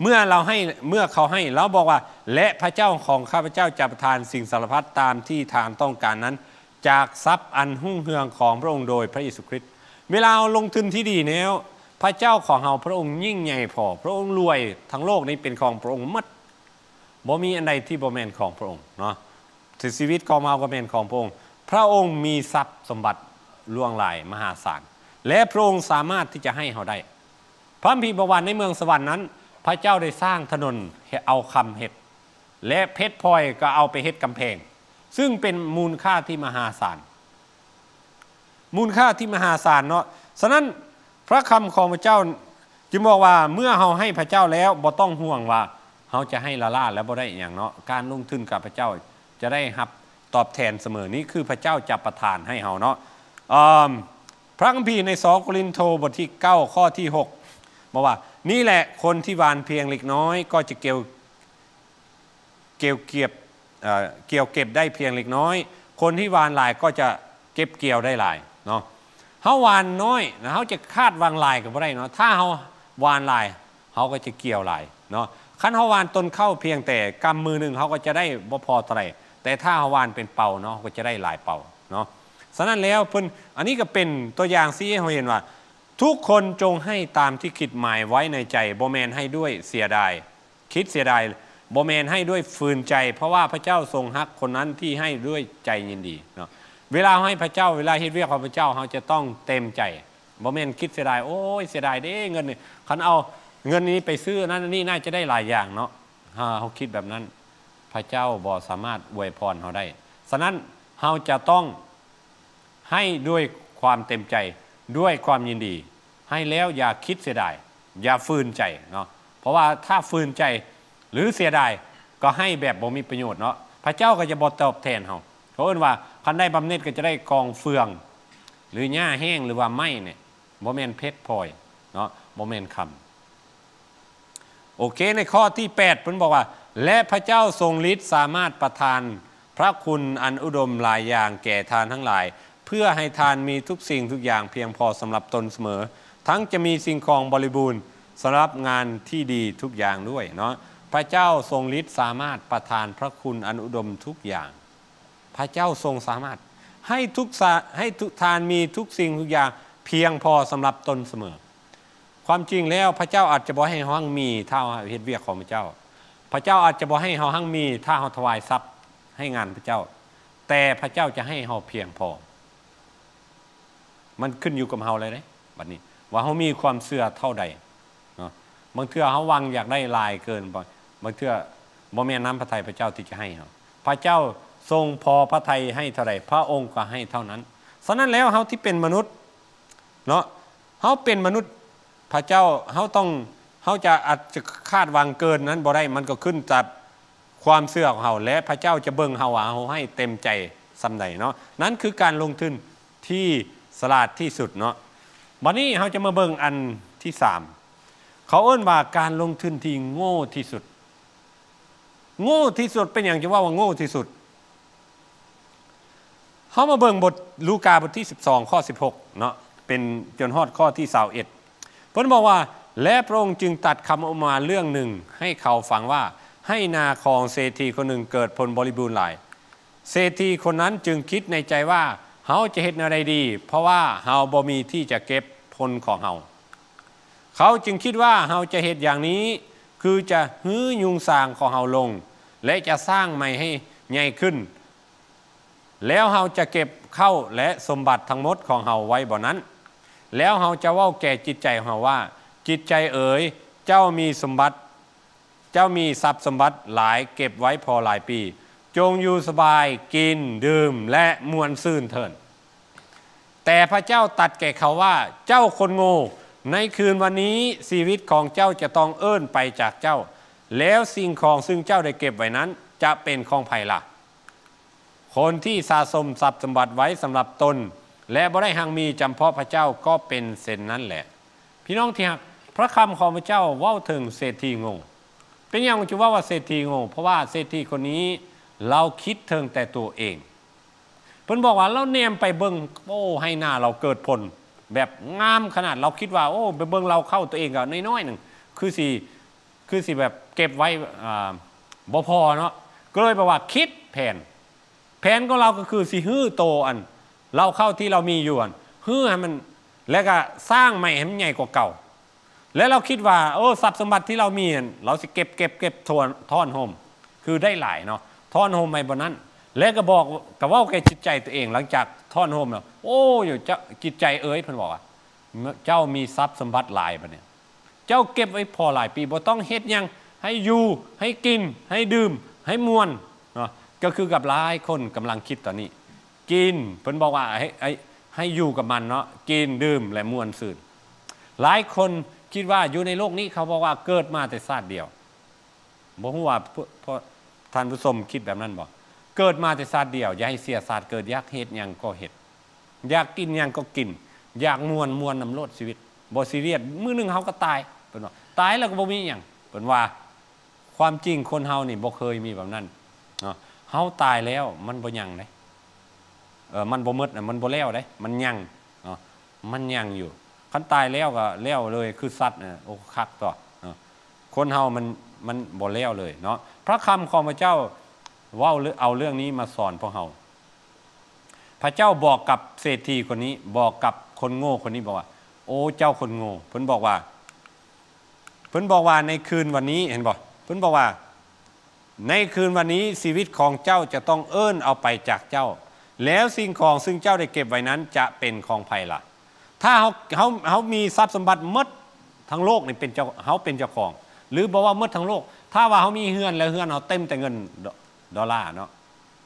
ເມື່ອລາວໃຫ້, ເມື່ອເຂົາໃຫ້, ລາວບອກວ່າ, ແລະ ພະເຈົ້າຂອງຂ້າພະເຈົ້າຈະປະທານສິ່ງສາລະພັດຕາມທີ່ທ່ານຕ້ອງການນັ້ນ ຈາກຊັບອັນຮຸ່ງເຮືອງຂອງພະອົງໂດຍພະເຢຊູຄຣິດ. ເວລາເຮົາລົງທຶນທີ່ດີແລ້ວ, ພະເຈົ້າຂອງເຮົາ, ພະອົງຍິ່ງໃຫຍ່ພໍ, ພະອົງລວຍ, ທັງໂລກນີ້ເປັນຂອງພະອົງໝົດ. ບໍ່ມີອັນໃດທີ່ບໍ່ແມ່ນຂອງພະອົງເນາະ. ຊີວິດຂອງເຮົາກໍແມ່ນຂອງພະອົງ. ພະອົງມີຊັບສົມບັດຫຼວງຫຼາຍມະຫາສານ ແລະ ພະອົງສາມາດທີ່ຈະໃຫ້ເຮົາໄດ້. ພະຄຳພີບອກວ່າ ໃນເມືອງສະຫວັນນັ້ນ ພະເຈົ້າໄດ້ສ້າງຖະໜົນ ເອົາຄຳເຮັດ ແລະ ເພັດພອຍກໍເອົາໄປເຮັດກຳແພງ, ຊຶ່ງເປັນມູນຄ່າທີ່ມະຫາສານ. ມູນຄ່າທີ່ມະຫາສານເນາະ. ສະນັ້ນ ພະຄຳຂອງພະເຈົ້າຈຶ່ງບອກວ່າ ເມື່ອເຮົາໃຫ້ພະເຈົ້າແລ້ວ ບໍ່ຕ້ອງຫ່ວງວ່າເຮົາຈະໃຫ້ລ້າໆ ແລະ ບໍ່ໄດ້ອີ່ຫຍັງເນາະ. ການລົງທຶນກັບພະເຈົ້າຈະໄດ້ຮັບຕອບແທນສະເໝີ. ນີ້ຄືພະເຈົ້າຈະປະທານໃຫ້ເຮົາເນາະ. ເອີ່ມ ພະຄຳພີໃນສອງໂກລິນໂທ ບົດທີເກົ້າ ຂໍ້ທີຫົກ ບອກວ່າ ນີ້ແຫຼະ ຄົນທີ່ຫວ່ານພຽງເລັກນ້ອຍ ກໍຈະກ່ຽວ ກ່ຽວເກັບ ເອີ່ ກ່ຽວເກັບໄດ້ພຽງເລັກນ້ອຍ, ຄົນທີ່ຫວ່ານຫຼາຍກໍຈະເກັບກ່ຽວໄດ້ຫຼາຍເນາະ. ເຮົາຫວ່ານນ້ອຍນະ ເຮົາຈະຄາດຫວັງຫຼາຍກໍບໍ່ໄດ້ເນາະ. ຖ້າເຮົາຫວ່ານຫຼາຍ ເຮົາກໍຈະກ່ຽວຫຼາຍເນາະ. ຄັນເຮົາຫວ່ານຕົ້ນເຂົ້າພຽງແຕ່ກຳມືໜຶ່ງ ເຮົາກໍຈະໄດ້ບໍ່ພໍເທົ່າໃດ, ແຕ່ຖ້າເຮົາຫວ່ານເປັນເປົາເນາະ ເຮົາກໍຈະໄດ້ຫຼາຍເປົາເນາະ. ສະນັ້ນແລ້ວເພິ່ນ ອັນນີ້ກໍເປັນຕົວຢ່າງຊີ້ໃຫ້ເຮົາເຫັນວ່າ ທຸກຄົນຈົ່ງໃຫ້ຕາມທີ່ຄິດໝາຍໄວ້ໃນໃຈ, ບໍ່ແມ່ນໃຫ້ດ້ວຍເສຍດາຍ ຄິດເສຍດາຍ, ບໍ່ແມ່ນໃຫ້ດ້ວຍຝືນໃຈ, ເພາະວ່າພະເຈົ້າຊົງຮັກຄົນນັ້ນທີ່ໃຫ້ດ້ວຍໃຈຍິນດີເນາະ. ເວລາເຮົາໃຫ້ພະເຈົ້າ, ເວລາເຮັດວຽກຂອງພະເຈົ້າ, ເຮົາຈະຕ້ອງເຕັມໃຈ, ບໍ່ແມ່ນຄິດເສຍດາຍ, ໂອ້ຍ ເສຍດາຍເດ້ເງິນນີ້, ຄັນເອົາເງິນນີ້ໄປຊື້ອັນນັ້ນອັນນີ້ ໜ້າຈະໄດ້ຫຼາຍຢ່າງເນາະ. ຖ້າເຮົາຄິດແບບນັ້ນ, ພະເຈົ້າບໍ່ສາມາດອວຍພອນເຮົາໄດ້. ສະນັ້ນ, ເຮົາຈະຕ້ອງ ໃຫ້ດ້ວຍຄວາມເຕັມໃຈ, ດ້ວຍຄວາມຍິນດີ, ໃຫ້ແລ້ວຢ່າຄິດເສຍດາຍ, ຢ່າຝືນໃຈເນາະ. ເພາະວ່າຖ້າຝືນໃຈ ຫຼື ເສຍດາຍ, ກໍໃຫ້ແບບບໍ່ມີປະໂຫຍດເນາະ. ພະເຈົ້າກໍຈະບໍ່ຕອບແທນເຮົາ. ເຂົາເອີ້ນວ່າ ຄັນໄດ້ບຳເໜັດກໍຈະໄດ້ກອງເຟືອງ ຫຼື ຫຍ້າແຫ້ງ ຫຼືວ່າໄມ້ນີ້, ບໍ່ແມ່ນເພັດພອຍເນາະ, ບໍ່ແມ່ນຄຳ. ໂອເຄ, ໃນຂໍ້ທີແປດ ເພິ່ນບອກວ່າ ແລະ ພະເຈົ້າຊົງລິດສາມາດປະທານພະຄຸນອັນອຸດົມຫຼາຍຢ່າງແກ່ທ່ານທັງຫຼາຍ, ເພື່ອໃຫ້ທ່ານມີທຸກສິ່ງທຸກຢ່າງພຽງພໍສຳລັບຕົນສະເໝີ, ທັງຈະມີສິ່ງຂອງບໍລິບູນສຳລັບງານທີ່ດີທຸກຢ່າງດ້ວຍເນາະ. ພະເຈົ້າຊົງລິດສາມາດປະທານພະຄຸນອັນອຸດົມທຸກຢ່າງ. ພະເຈົ້າຊົງສາມາດໃຫ້ທຸກສາ ໃຫ້ທຸກທ່ານມີທຸກສິ່ງທຸກຢ່າງພຽງພໍສຳລັບຕົນສະເໝີ. ຄວາມຈິງແລ້ວ ພະເຈົ້າອາດຈະບໍ່ໃຫ້ເຮົາຮັ່ງມີຖ້າເຮົາເຮັດວຽກຂອງພະເຈົ້າ. ພະເຈົ້າອາດຈະບໍ່ໃຫ້ເຮົາຮັ່ງມີຖ້າເຮົາຖວາຍຊັບໃຫ້ງານພະເຈົ້າ, ແຕ່ພະເຈົ້າຈະໃຫ້ເຮົາພຽງພໍ. ມັນຂຶ້ນຢູ່ກັບເຮົາເລີຍເດ້ ບັດນີ້ ວ່າເຮົາມີຄວາມເຊື່ອເທົ່າໃດເນາະ. ບາງເທື່ອເຮົາຫວັງຢາກໄດ້ຫຼາຍເກີນໄປ, ບາງເທື່ອບໍ່ແມ່ນນ້ຳພະໄທພະເຈົ້າທີ່ຈະໃຫ້ເຮົາ. ພະເຈົ້າຊົງພໍພະໄທໃຫ້ເທົ່າໃດ, ພະອົງກໍໃຫ້ເທົ່ານັ້ນ. ສະນັ້ນແລ້ວ ເຮົາທີ່ເປັນມະນຸດເນາະ, ເຮົາເປັນມະນຸດ, ພະເຈົ້າ, ເຮົາຕ້ອງ, ເຮົາຈະ ອາດຈະຄາດຫວັງເກີນນັ້ນບໍ່ໄດ້, ມັນກໍຂຶ້ນກັບ ຄວາມເຊື່ອຂອງເຮົາ ແລະ ພະເຈົ້າຈະເບິ່ງເຮົາວ່າເຮົາໃຫ້ເຕັມໃຈສ່ຳໃດເນາະ. ນັ້ນຄືການລົງທຶນທີ່ສະຫຼາດທີ່ສຸດເນາະ. ບັດນີ້ເຮົາຈະມາເບິ່ງອັນທີສາມ ເຂົາເອີ້ນວ່າການລົງທຶນທີ່ໂງ່ທີ່ສຸດ. ໂງ່ທີ່ສຸດ, ເປັນຫຍັງຈຶ່ງເວົ້າວ່າໂງ່ທີ່ສຸດ? ເຮົາມາເບິ່ງບົດ ລູກາບົດທີສິບສອງ ຂໍ້ສິບຫົກເນາະ, ເປັນ ຈົນຮອດຂໍ້ທີຊາວເອັດ ເພິ່ນບອກວ່າ ແລະ ພະອົງຈຶ່ງຕັດຄຳອຸປະມາເລື່ອງໜຶ່ງໃຫ້ເຂົາຟັງວ່າ, ໄຮ່ນາຂອງເສດຖີຄົນໜຶ່ງເກີດຜົນບໍລິບູນຫຼາຍ. ເສດຖີຄົນນັ້ນຈຶ່ງຄິດໃນໃຈວ່າ, ເຮົາຈະເຮັດແນວໃດດີ, ເພາະວ່າເຮົາບໍ່ມີທີ່ຈະເກັບຜົນຂອງເຮົາ. ເຂົາຈຶ່ງຄິດວ່າ, ເຮົາຈະເຮັດຢ່າງນີ້, ຄືຈະຮື້ຍຸງສາງຂອງເຮົາລົງ ແລະ ຈະສ້າງໃໝ່ໃຫ້ໃຫຍ່ຂຶ້ນ. ແລ້ວເຮົາຈະເກັບເຂົ້າ ແລະ ສົມບັດທັງໝົດຂອງເຮົາໄວ້ບ່ອນນັ້ນ. ແລ້ວເຮົາຈະເວົ້າແກ່ຈິດໃຈຂອງເຮົາວ່າ, ຈິດໃຈເອີຍ, ເຈົ້າມີສົມບັດ, ເຈົ້າມີຊັບສົມບັດຫຼາຍເກັບໄວ້ພໍຫຼາຍປີ. ຈົ່ງຢູ່ສະບາຍ, ກິນ, ດື່ມ ແລະ ມ່ວນຊື່ນເຖີ້ນ. ແຕ່ພະເຈົ້າຕັດແກ່ເຂົາວ່າ, ເຈົ້າຄົນໂງ່, ໃນຄືນວັນນີ້ຊີວິດຂອງເຈົ້າຈະຕ້ອງເອີ້ນໄປຈາກເຈົ້າ, ແລ້ວສິ່ງຂອງຊຶ່ງເຈົ້າໄດ້ເກັບໄວ້ນັ້ນຈະເປັນຂອງໃຜລະ? ຄົນທີ່ສະສົມຊັບສົມບັດໄວ້ສຳລັບຕົນ ແລະ ບໍ່ໄດ້ຮັ່ງມີຈຳເພາະພະເຈົ້າ ກໍເປັນເຊັ່ນນັ້ນແຫຼະ. ພີ່ນ້ອງທີ່ຮັກ, ພະຄຳຂອງພະເຈົ້າເວົ້າເຖິງເສດຖີໂງ່. ເປັນຫຍັງຈຶ່ງເວົ້າວ່າເສດຖີໂງ່? ເພາະວ່າເສດຖີຄົນນີ້ລາວຄິດເຖິງແຕ່ຕົວເອງ. ເພິ່ນບອກວ່າລາວແນມໄປເບິ່ງ, ໂອ້, ໄຮ່ນາລາວເກີດຜົນແບບງາມຂະໜາດ, ລາວຄິດວ່າ, ໂອ້, ໄປເບິ່ງລາວເຂົ້າຕົວເອງກໍນ້ອຍໆໜຶ່ງ, ຄືຊິ, ຄືຊິແບບເກັບໄວ້, ອ່າ, ບໍ່ພໍເນາະ, ກໍເລີຍແບບວ່າຄິດແຜນ. ແຜນຂອງລາວກໍຄືຊິຮື້ໂຕອັນເລົ້າເຂົ້າທີ່ລາວມີຢູ່ຫັ້ນ, ຮື້ໃຫ້ມັນ, ແລ້ວກໍສ້າງໃໝ່ໃຫ້ມັນໃຫຍ່ກວ່າເກົ່າ. ແລະ ລາວຄິດວ່າ, ໂອ້, ຊັບສົມບັດທີ່ລາວມີຫັ້ນ, ລາວຊິເກັບ, ເກັບ, ເກັບ ທ້ອນ, ທ້ອນໂຮມ, ຄືໄດ້ຫຼາຍເນາະ, ທ້ອນໂຮມໄວ້ບ່ອນນັ້ນ. ແລະ ກໍບອກ, ກໍເວົ້າແກ່ຈິດໃຈຕົວເອງ, ຫຼັງຈາກທ້ອນໂຮມແລ້ວ, ໂອ້, ເຈົ້າ, ຈິດໃຈເອີຍ, ເພິ່ນບອກວ່າ, ເຈົ້າມີຊັບສົມບັດຫຼາຍບັດນີ້. ເຈົ້າເກັບໄວ້ພໍຫຼາຍປີ, ບໍ່ຕ້ອງເຮັດຫຍັງ, ໃຫ້ຢູ່, ໃຫ້ກິນ, ໃຫ້ດື່ມ, ໃຫ້ມ່ວນເນາະ. ກໍຄືກັບຫຼາຍຄົນກຳລັງຄິດຕອນນີ້. ກິນ, ເພິ່ນບອກວ່າໃຫ້, ໃຫ້, ໃຫ້ຢູ່ກັບມັນເນາະ, ກິນ, ດື່ມ ແລະ ມ່ວນຊື່ນ. ຫຼາຍຄົນຄິດວ່າຢູ່ໃນໂລກນີ້, ເຂົາບອກວ່າເກີດມາແຕ່ຊາດດຽວ. ບໍ່ຮູ້ວ່າພວກ, ພວກທ່ານຜູ້ຊົມຄິດແບບນັ້ນບໍ່? ເກີດມາແຕ່ຊາດດຽວ, ຢ່າໃຫ້ເສຍຊາດເກີດ, ຢາກເຮັດຫຍັງກໍເຮັດ. ຢາກກິນຫຍັງກໍກິນ, ຢາກມ່ວນ, ມ່ວນນຳໂລດຊີວິດ, ບໍ່ຊີຣຽສ, ມື້ໜຶ່ງເຮົາກໍຕາຍ, ເພິ່ນວ່າ. ຕາຍແລ້ວກໍບໍ່ມີຫຍັງ, ເພິ່ນວ່າ. ຄວາມຈິງຄົນເຮົານີ້ບໍ່ເຄີຍມີແບບນັ້ນເນາະ. ເຮົາຕາຍແລ້ວມັນບໍ່ຍັງເດ້. ເອີ, ມັນບໍ່ໝົດນະ, ມັນບໍ່ແລ້ວເດ້, ມັນຍັງເນາະ, ມັນຍັງຢູ່. ຄັນຕາຍແລ້ວກໍແລ້ວເລີຍ, ຄືສັດນະ, ໂອ້, ຄັກຕົວະເນາະ. ຄົນເຮົາມັນ, ມັນບໍ່ແລ້ວເລີຍເນາະ. ພະຄຳຂອງພະເຈົ້າເວົ້າ, ເອົາເລື່ອງນີ້ມາສອນພວກເຮົາ. ພະເຈົ້າບອກກັບເສດຖີຄົນນີ້, ບອກກັບຄົນໂງ່ຄົນນີ້, ບອກວ່າ, ໂອ້, ເຈົ້າຄົນໂງ່, ເພິ່ນບອກວ່າ, ເພິ່ນບອກວ່າ, ໃນຄືນວັນນີ້, ເຫັນບໍ່? ເພິ່ນບອກວ່າ, ໃນຄືນວັນນີ້ຊີວິດຂອງເຈົ້າຈະຕ້ອງເອີ້ນເອົາໄປຈາກເຈົ້າ, ແລ້ວສິ່ງຂອງຊຶ່ງເຈົ້າໄດ້ເກັບໄວ້ນັ້ນຈະເປັນຂອງໃຜລະ? ຖ້າເຮົາ, ເຮົາ, ເຮົາມີຊັບສົມບັດໝົດທັງໂລກນີ້ເປັນເຈົ້າ, ເຮົາເປັນເຈົ້າຂອງ, ຫຼື ບໍ່ວ່າໝົດທັງໂລກ, ຖ້າວ່າເຮົາມີເຮືອນ ແລ້ວເຮືອນເຮົາເຕັມແຕ່ເງິນ ໂດ, ໂດລາເນາະ,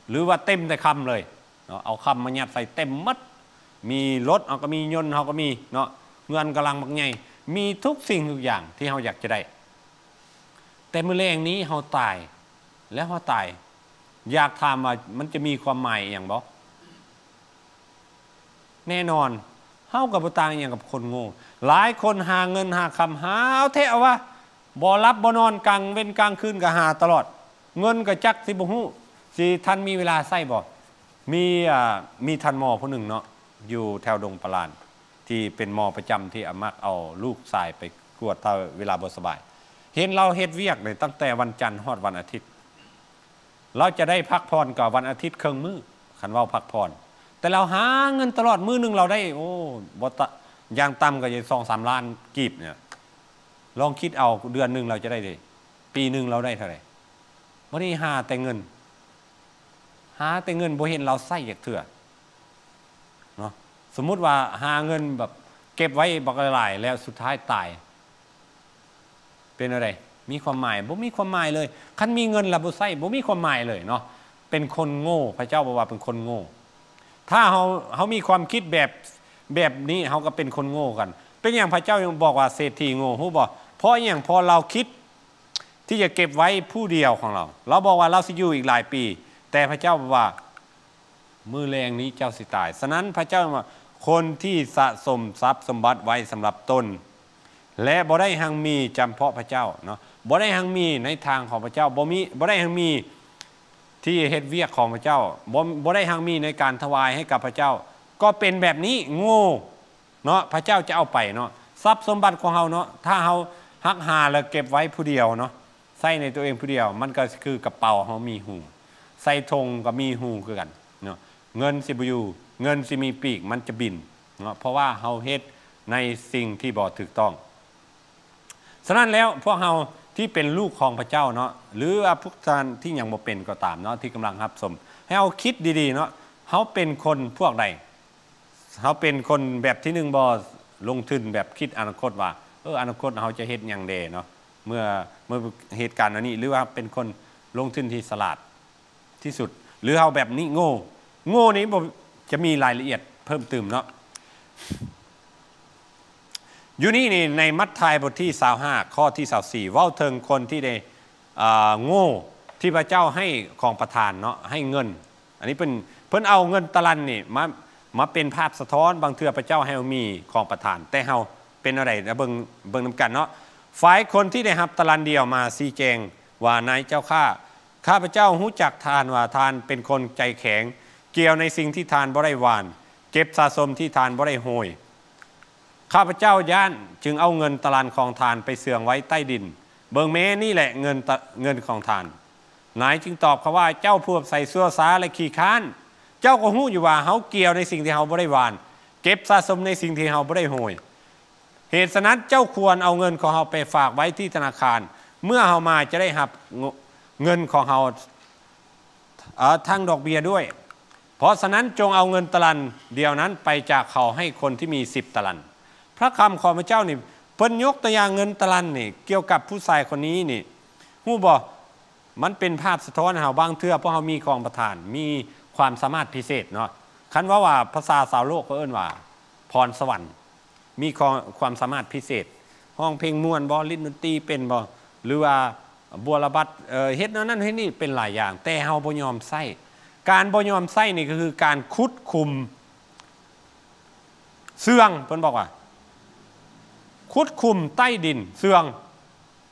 ຫຼືວ່າເຕັມແຕ່ຄຳເລີຍເນາະ, ເອົາຄຳມາຍັດໃສ່ເຕັມໝົດ, ມີລົດເຮົາກໍມີ, ຍົນເຮົາກໍມີເນາະ, ເຮືອນກຳລັງບັກໃຫຍ່, ມີທຸກສິ່ງທຸກຢ່າງທີ່ເຮົາຢາກຈະໄດ້. ແຕ່ມື້ແລງນີ້ເຮົາຕາຍ, ແລ້ວເຮົາຕາຍ, ຢາກຖາມວ່າມັນຈະມີຄວາມໝາຍອີ່ຫຍັງບໍ່? ແນ່ນອນ, ເຮົາກໍບໍ່ຕ່າງອີ່ຫຍັງກັບຄົນໂງ່. ຫຼາຍຄົນຫາເງິນຫາຄຳ, ຫາເອົາແທ້ເອົາວ່າ, ບໍ່ຫຼັບບໍ່ນອນ, ກາງເວັນກາງຄືນກໍຫາຕະຫຼອດ. ເງິນກໍຈັກຊິບໍ່ຮູ້, ຊິທັນມີເວລາໃຊ້ບໍ່? ມີ, ອ່າ, ມີທ່ານໝໍຜູ້ໜຶ່ງເນາະ, ຢູ່ແຖວດົງປະລານ, ທີ່ເປັນໝໍປະຈຳທີ່ອາມັກເອົາລູກຊາຍໄປກວດຖ້າເວລາບໍ່ສະບາຍ. ເຫັນລາວເຮັດວຽກນີ້ຕັ້ງແຕ່ວັນຈັນຮອດວັນອາທິດ. ລາວຈະໄດ້ພັກຜ່ອນກໍວັນອາທິດເຄິ່ງມື້, ຄັນເວົ້າພັກຜ່ອນ. ແຕ່ລາວຫາເງິນຕະຫຼອດ, ມື້ໜຶ່ງລາວໄດ້, ໂອ້, ບໍ່ຕະ, ຢ່າງຕ່ຳກໍຢູ່ສອງສາມລ້ານກີບນີ້. ລອງຄິດເອົາ, ເດືອນໜຶ່ງລາວຈະໄດ້ເດ, ປີໜຶ່ງລາວໄດ້ເທົ່າໃດ? ບັດນີ້ຫາແຕ່ເງິນ, ຫາແຕ່ເງິນ, ບໍ່ເຫັນລາວໃຊ້ຈັກເທື່ອ. ເນາະ, ສົມມຸດວ່າຫາເງິນແບບເກັບໄວ້ບັກຫຼາຍໆ ແລ້ວສຸດທ້າຍຕາຍ, ເປັນແນວໃດ? ມີຄວາມໝາຍ? ບໍ່ມີຄວາມໝາຍເລີຍ. ຄັນມີເງິນແລ້ວບໍ່ໃຊ້, ບໍ່ມີຄວາມໝາຍເລີຍເນາະ. ເປັນຄົນໂງ່, ພະເຈົ້າບອກວ່າເປັນຄົນໂງ່. ຖ້າເຮົາ, ເຮົາມີຄວາມຄິດແບບ, ແບບນີ້, ເຮົາກໍເປັນຄົນໂງ່ກັນ. ເປັນຫຍັງພະເຈົ້າຍັງບອກວ່າເສດຖີໂງ່? ຮູ້ບໍ່? ເພາະຫຍັງ? ເພາະລາວຄິດທີ່ຈະເກັບໄວ້ຜູ້ດຽວຂອງລາວ. ລາວບອກວ່າລາວຊິຢູ່ອີກຫຼາຍປີ, ແຕ່ພະເຈົ້າບອກວ່າ ມື້ແລງນີ້ເຈົ້າຊິຕາຍ. ສະນັ້ນ ພະເຈົ້າວ່າ ຄົນທີ່ສະສົມຊັບສົມບັດໄວ້ສຳລັບຕົນ ແລະ ບໍ່ໄດ້ຮັ່ງມີຈຳເພາະພະເຈົ້າເນາະ, ບໍ່ໄດ້ຮັ່ງມີໃນທາງຂອງພະເຈົ້າ, ບໍ່ມີ, ບໍ່ໄດ້ຮັ່ງມີທີ່ເຮັດວຽກຂອງພະເຈົ້າ, ບໍ່, ບໍ່ໄດ້ຮັ່ງມີໃນການຖວາຍໃຫ້ກັບພະເຈົ້າ, ກໍເປັນແບບນີ້, ໂງ່ເນາະ, ພະເຈົ້າຈະເອົາໄປເນາະ. ສ ຊັບສົມບັດຂອງເຮົາເນາະ ຖ້າເຮົາຮັກຫາ ແລະ ເກັບໄວ້ຜູ້ດຽວເນາະ ໃຊ້ໃນຕົວເອງຜູ້ດຽວ ມັນກໍຄືກະເປົາເຮົາມີຮູ ໃສ່ຖົງກໍມີຮູຄືກັນເນາະ ເງິນຊິບໍ່ຢູ່ ເງິນຊິມີປີກ ມັນຈະບິນເນາະ ເພາະວ່າເຮົາເຮັດໃນສິ່ງທີ່ບໍ່ຖືກຕ້ອງ. ສະນັ້ນແລ້ວ ພວກເຮົາທີ່ເປັນລູກຂອງພະເຈົ້າເນາະ ຫຼືວ່າພວກທ່ານທີ່ຍັງບໍ່ເປັນກໍຕາມເນາະ ທີ່ກຳລັງຮັບຊົມ ໃຫ້ເຮົາຄິດດີໆເນາະ ເຮົາເປັນຄົນພວກໃດ? ເຮົາເປັນຄົນແບບທີໜຶ່ງບໍ່? ລົງທຶນແບບຄິດອະນາຄົດວ່າ ເອີ ອະນາຄົດເຮົາຈະເຮັດຫຍັງແດ່ເນາະ ເມື່ອ ເມື່ອເຫດການອັນນີ້ ຫຼືວ່າເປັນຄົນລົງທຶນທີ່ສະຫຼາດ ທີ່ສຸດ ຫຼືເຮົາແບບນີ້ໂງ່ ໂງ່ນີ້ບໍ່ ຈະມີລາຍລະອຽດເພີ່ມຕື່ມເນາະ ຢູ່ນີ້ນີ້ ໃນມັດທາຍບົດທີຊາວຫ້າ ຂໍ້ທີຊາວສີ່ ເວົ້າເຖິງຄົນທີ່ໄດ້ ອ່າ ໂງ່ ທີ່ພະເຈົ້າໃຫ້ຂອງປະທານເນາະ ໃຫ້ເງິນ ອັນນີ້ເພິ່ນ ເພິ່ນເອົາເງິນຕະລັນນີ້ມາ ມາເປັນພາບສະທ້ອນ ບາງເທື່ອພະເຈົ້າໃຫ້ເຮົາມີຂອງປະທານ ແຕ່ເຮົາເປັນແນວໃດ ເບິ່ງ ເບິ່ງນຳກັນເນາະ ຝ່າຍຄົນທີ່ໄດ້ຮັບຕະລັນດຽວມາຊີ້ແຈງວ່າ ນາຍເຈົ້າຂ້າ ຂ້າພະເຈົ້າຮູ້ຈັກທ່ານວ່າທ່ານເປັນຄົນໃຈແຂງ ກ່ຽວໃນສິ່ງທີ່ທ່ານບໍ່ໄດ້ຫວ່ານ ເກັບສະສົມທີ່ທ່ານບໍ່ໄດ້ໂຫຍ. ຂ້າພະເຈົ້າຢ້ານ ຈຶ່ງເອົາເງິນຕະລັນຂອງທ່ານໄປເຊື່ອງໄວ້ໃຕ້ດິນ. ເບິ່ງແມ້ ນີ້ແຫຼະເງິນຕະ ເງິນຂອງທ່ານ. ນາຍຈຶ່ງຕອບເຂົາວ່າ, ເຈົ້າຜູ້ຮັບໃຊ້ຊົ່ວຊ້າ ແລະ ຂີ້ຄ້ານ, ເຈົ້າກໍຮູ້ຢູ່ວ່າເຮົາກ່ຽວໃນສິ່ງທີ່ເຮົາບໍ່ໄດ້ຫວ່ານ, ເກັບສະສົມໃນສິ່ງທີ່ເຮົາບໍ່ໄດ້ໂຫຍ. ເຫດສະນັ້ນເຈົ້າຄວນເອົາເງິນຂອງເຮົາໄປຝາກໄວ້ທີ່ທະນາຄານ, ເມື່ອເຮົາມາຈະໄດ້ຮັບເງິນຂອງເຮົາ ເອີ ທັງດອກເບ້ຍດ້ວຍ. ເພາະສະນັ້ນຈົ່ງເອົາເງິນຕະລັນດຽວນັ້ນໄປຈາກເຂົາໃຫ້ຄົນທີ່ມີສິບຕະລັນ. ພະຄຳຂອງພະເຈົ້ານີ້ ເພິ່ນຍົກຕົວຢ່າງເງິນຕະລັນນີ້ ກ່ຽວກັບຜູ້ຊາຍຄົນນີ້ນີ້ ຮູ້ບໍ່? ມັນເປັນພາບສະທ້ອນໃຫ້ເຮົາ ບາງເທື່ອພວກເຮົາມີຂອງປະທານ ມີຄວາມສາມາດພິເສດເນາະ. ຄັນເວົ້າວ່າພາສາຊາວໂລກເຂົາເອີ້ນວ່າພອນສະຫວັນ ມີຄວາມ ຄວາມສາມາດພິເສດ ຮ້ອງເພງມ່ວນບໍ່? ຫຼິ້ນດົນຕີເປັນບໍ່? ຫຼືວ່າບົວລະບັດ ເອີ ເຮັດແນວນັ້ນເຮັດນີ້ ເປັນຫຼາຍຢ່າງ ແຕ່ເຮົາບໍ່ຍອມໃຊ້. ການບໍ່ຍອມໃຊ້ນີ້ກໍຄືການຂຸດຂຸມເຊື່ອງ ເພິ່ນບອກວ່າ ຂຸດຂຸມໃຕ້ດິນເຊື່ອງ.